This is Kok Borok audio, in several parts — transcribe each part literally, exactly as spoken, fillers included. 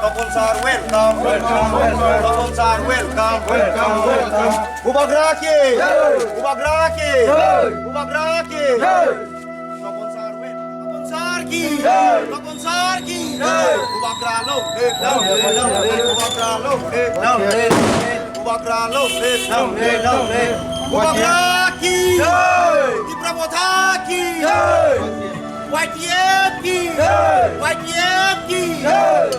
Topon sir, welcome. Welcome, welcome. Topon sir, welcome. Welcome, welcome. Bubagra ki! Jai! Bubagra ki! Jai! Bubagra ki! Jai! Topon sir, welcome. Topon sir ki! Jai! Topon sir ki! Jai! Bubagra long live! Long live, long live. Bubagra long live! Long live, long live. Bubagra long live! Long live, long live. Bubagra ki! Jai! Tipra Motha ki! Jai! Y T F ki! Jai! Y T F ki! Jai!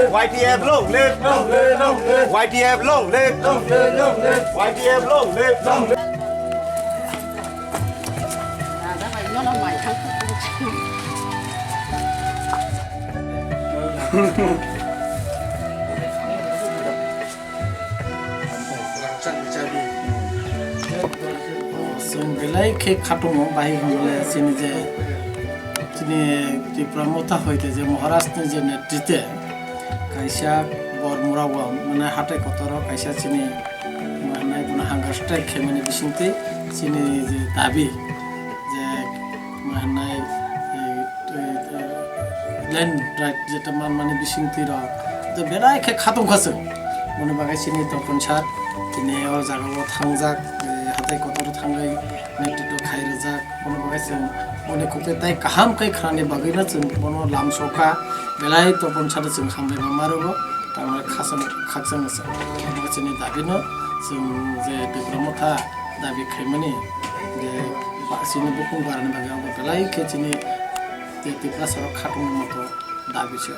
Y T F long live! Y T F long live! Y T F long live! Chwng belai khe khatungo, bahai hwnle chini je, chini Tipra Motha hoite je Maharaj ni je netritwe kaisa Bormura o, mane, hatai kotoro kaisa chini, mane, bono hunger strike khaimani bisingtwi chini je dabi je, mane, e, e, e, land right jeta manmani bisingtwi rok to belai khe khatungkha chwng. Boni bagwi chini Topon sir tini o jaga o thangjak, e, hatai kotor o thangwi netritwo khai rwjak. Boni bagwi chwng boni kokte tai kaham khe khnani bagwi no chwng bono lamsokha, belai Topon sir no chwng hambai ma rwgo. Tamni khakchang, khakchang se. Omo chini dabi no, chwng je Tipra Motha dabi khaimani, je ba-, chini bukung barani bagwi omo belai khe chini je Tiprasa rok khatungma moto dabi se.